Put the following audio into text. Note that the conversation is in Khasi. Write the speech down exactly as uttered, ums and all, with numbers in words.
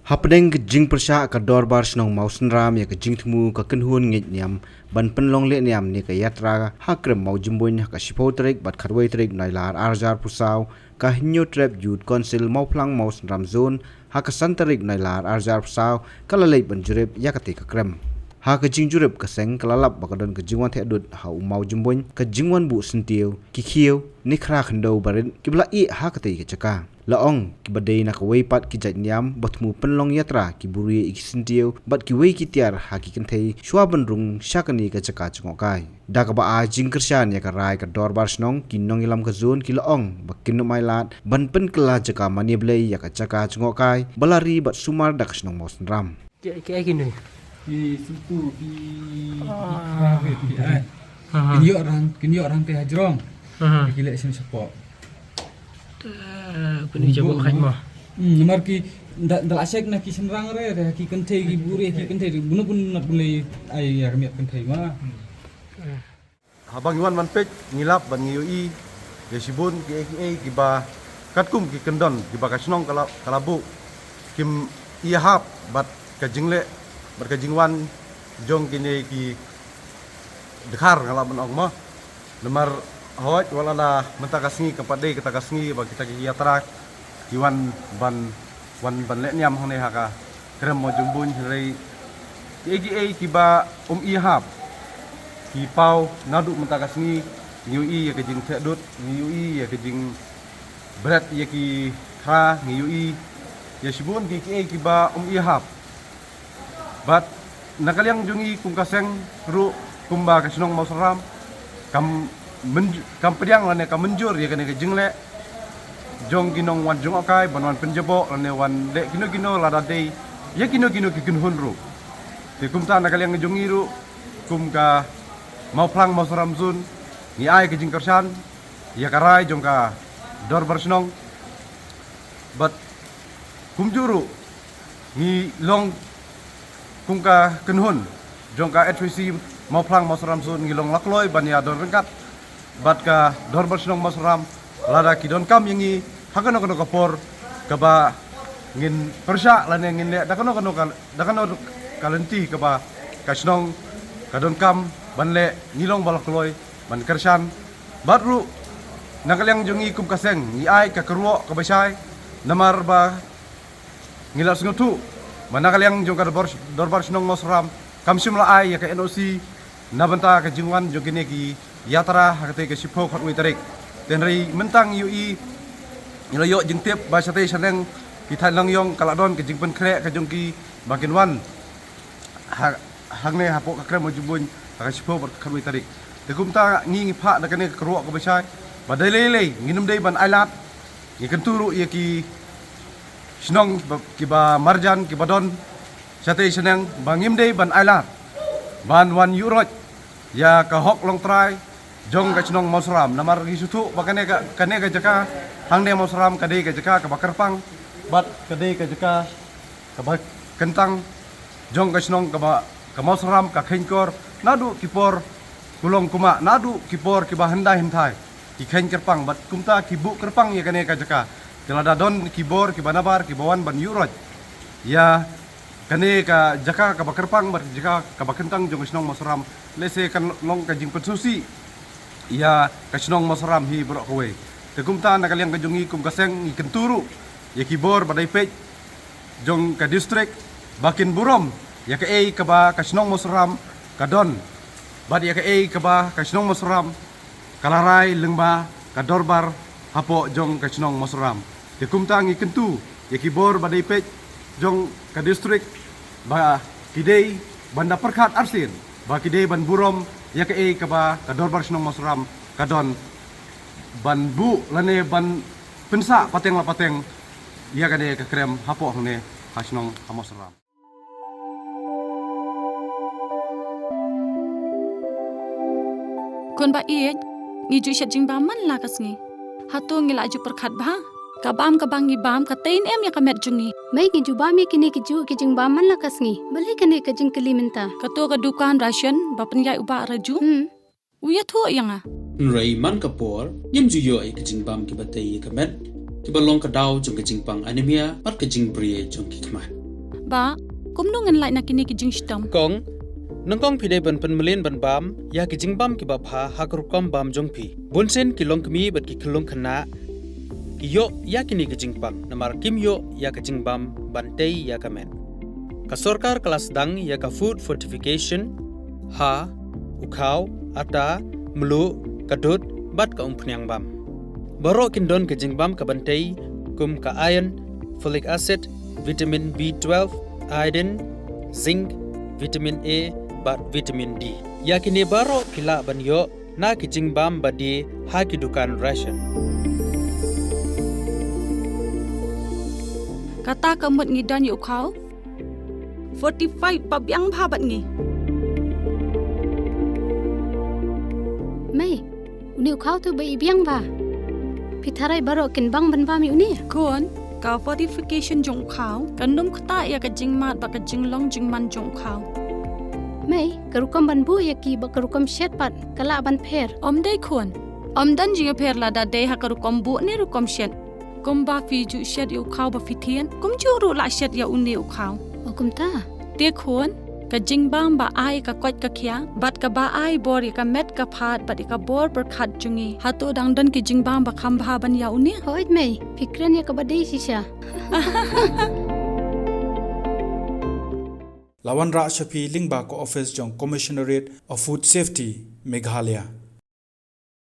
Hapdeng ka jingpyrshah ka Dorbar Shnong Mawsynram ïa ka jingthmu ka kynhun ngeit niam ban pynlong leh niam ne ka yatra ha krem Mawjymbuin ha ka shiphew tarik bad khatwei tarik Nailar arhajar phew saw, ka Hynñiewtrep Youth Council Mawphlang Mawsynram Zone ha ka san tarik Nailar arhajar phew saw ka la leit ban jurip ïa katei ka krem. Ha ka jingjurip ka seng ka la lap ba ka don ka jingwan theh dud ha u Mawjymbuin, ka jingwan buh syntiew, ki khiew ne khra khyndew barit kiba la ïeh ha katei ka jaka. La ong kiba dei na kawei pat ki jait niam ba thmu pynlong yatra ki buhrieh ïa ki syntiew bad kiwei ki tiar ha ki kynthei shuwa ban rung sha kane ka jaka jngohkai. Da kaba ai jingkyrshan ïa ka rai ka Dorbar Shnong, ki nongïalam ka zone ki la ong ba kin ym ailad ban pynkylla jaka mane blei ïa ka jaka jngohkai ba la ri bad sumar da ka shnong Mawsynram. Ki, ki, ki nui. Ki sumpu, ki, ki Ah. Khra wit, ki ai. Aha. Kin ïoh rang, kin ïoh rang te hajrong. Aha. Ki leh sim shapoh. Te, pynjabok khat mo. Hmm, namar ki da, da la check na ki shynrang re, re ki kynthei ki buhrieh ki kynthei re. Buno bun nat bun lei ai ïa ka miat kynthei ma. Hmm. Haba ngi wan ban peit, ngi lap bad ngi ïohi ïa shibun kiei kiei kiba katkum ki kyndon kiba ka shnong ka la, ka la buh, kim ïahap bad ka jingleh bad ka jingwan jong kine ki dkhar, nga lah ban ong mo. Namar hooid wat la mynta ka sngi kam pat dei kata ka sngi ba kita ki yatra ki wan ban, wan ban leh niam hangne ha ka krem Mawjymbuin, hynrei kiei kiei kiba ym ïahap ki paw naduh mynta ka sngi. Ngi ïohi ïa ka jingtheh dud, ngi ïohi ïa ka jingbret ïa ki khra, ngi ïohi ïa shibun kiei kiei kiba ym ïahap. Bad na ka liang jong ngi kum ka seng ruh, kumba ka shnong Mawsynram, kam myn-, kam pdiang lane kam mynjur ïa kane ka jingleh jong ki nongwan jngohkai ban wan pynjabok lane wan leh kino kino lada dei ïa kino kino ki kynhun ruh. Te kumta na ka liang jong ngi ruh kum ka Mawphlang Mawsynram Zone, ngi ai ka jingkyrshan ïa ka rai jong ka Dorbar Shnong. Bad kumjuh ruh ngi long kum ka kynhun jong ka H Y C Mawphlang Mawsynram Zone, ngi long la kloi ban ïadon ryngkat bad ka Dorbar Shnong Mawsynram lada ki donkam ïa ngi ha kano kano ka por kaba ngin pyrshah lane ngin leh da kano kano ka, da kano ka lynti kaba ka shnong ka donkam ban leh, ngi long ba la kloi ban kyrshan. Bad ruh na ka liang jong ngi kum ka seng ngi ai ka kyrwoh kaba shai, namar ba ngi la sngewthuh ba na ka liang jong ka Dorbar, Dorbar Shnong Mawsynram kam shym la ai ïa ka N O C na bynta ka jingwan jong kine ki yatra ha katei ka shiphew khatwei tarik. Te hynrei mynta ngi ïohi, ngi la ïoh jingtip ba shatei shaneng ki thaiñ Langïong ka la don ka jingpynkhreh ka jong ki ba kin wan ha, hangne hapoh ka krem Mawjymbuin ha ka shiphew bad ka khatwei tarik. Te kumta ngi, ngi phah da kane ka kyrwoh kaba shai ba dei lei lei ngin ym dei ban ailad. Ngi kyntu ruh ïa ki shnong ba, kiba marjan kiba don shatei shaneng ba ngim dei ban ailad ban wan ïuhroit ïa ka hok longtrai jong ka shnong Mawsynram, namar ngi sngewthuh ba kane ka, kane ka jaka hangne Mawsynram ka dei ka jaka kaba kyrpang bad ka dei ka jaka kaba kyntang jong ka shnong kaba ka Mawsynram ka kheiñkor naduh ki por kulong kumah, naduh ki por kiba hyndai hynthai ki kheiñ kyrpang bad kumta ki buh kyrpang ïa kane ka jaka. Te lada don ki bor kiba nabar kiba wan ban ïuhroit ïa kane ka jaka kaba kyrpang bad jaka kaba kyntang jong ka shnong Mawsynram, lehse kan long ka jingpynsngewsih ïa ka shnong Mawsynram hi baroh kawei. Te kumta na ka liang ka jong ngi kum ka seng ngi kyntu ruh ïa ki bor ba dei peit jong ka district ba kin burom ïa kaei kaba ka shnong Mawsynram ka don bad ïa kaei kaba ka shnong Mawsynram ka la rai lyngba ka dorbar hapoh jong ka shnong Mawsynram. Te kumta ngi kyntu ïa ki bor ba dei peit jong ka district ba ki dei ban da pyrkhat arsien ba ki dei ban burom ïa kaei kaba ka dorbar shnong Mawsynram ka don ban buh lane ban pynsah pateng la pateng ïa kane ka krem hapoh hangne ha shnong ha Mawsynram. Khun ba ïeit, ngi ju shet jingbam man la ka sngi. Hato ngi la ju pyrkhat bha? Ka bam kaba ngi bam ka tei ne em ïa ka met jong ngi? Mei, ngi ju bam ïa kine ki ju ki jingbam man la ka sngi. Balei kane ka jingkylli mynta? Kato ka dukan ration ba pynïaid u Bah Raju. Hmm. U ïathuh ïa nga. Hynrei man ka por, ngim ju ïoh ïa ka jingbam kiba tei ïa ka met, kiba long ka daw jong ka jingpang anemia bad ka jingbriew jong ki khmat. Bah, kumno ngan lait na kine ki jingshitom? Kong, nyngkong phi dei ban pynmlien ban bam ïa ki jingbam kiba bha ha ka rukom bam jong phi. Bun sien ki longkmie bad ki khyllung khynnah ki ïoh ïa kine ki jingpang namar kim ïoh ïa ka jingbam ban tei ïa ka met. Ka sorkar ka la sdang ïa ka food fortification ha u khaw, ata, mluh, ka dud bad ka umphniang bam. Baroh kin don ka jingbam ka ban tei kum ka iron, folic acid, vitamin B twelve, iodine, zinc, vitamin A bad vitamin D. Ïa kine baroh phi lah ban ïoh na ki jingbam ba die ha ki dukan ration. Kata ka mut ngi don ïa u khaw fortified ba biang bha bad ngi. Mei, une u khaw tu ba i biang bha. Phi tharai baroh kin bang ban bam ïa une? Khun, ka fortification jong u khaw kan ym ktah ïa ka jingmad bad ka jinglong jingman jong u khaw. Mei, ka rukom ban buh ïa ki bad ka rukom shet pat ka lah ban pher? Ym dei khun. Ym don jingpher lada dei ha ka rukom buh ne rukom shet. Kumba phi ju shet ïa u khaw ba phi thied, kumjuh ruh lah shet ïa une u khaw. O kumta? Te khun, ka jingbam ba ai ka koit ka khiah bad kaba ai bor ïa ka met ka phad bad ïa ka bor pyrkhat jong ngi, hato dang don ki jingbam ba kham bha ban ïa une? Hooid mei, phi kren ïa kaba dei shisha. La wanrah sha phi lyngba ka office jong Commissionerate of Food Safety, Meghalaya.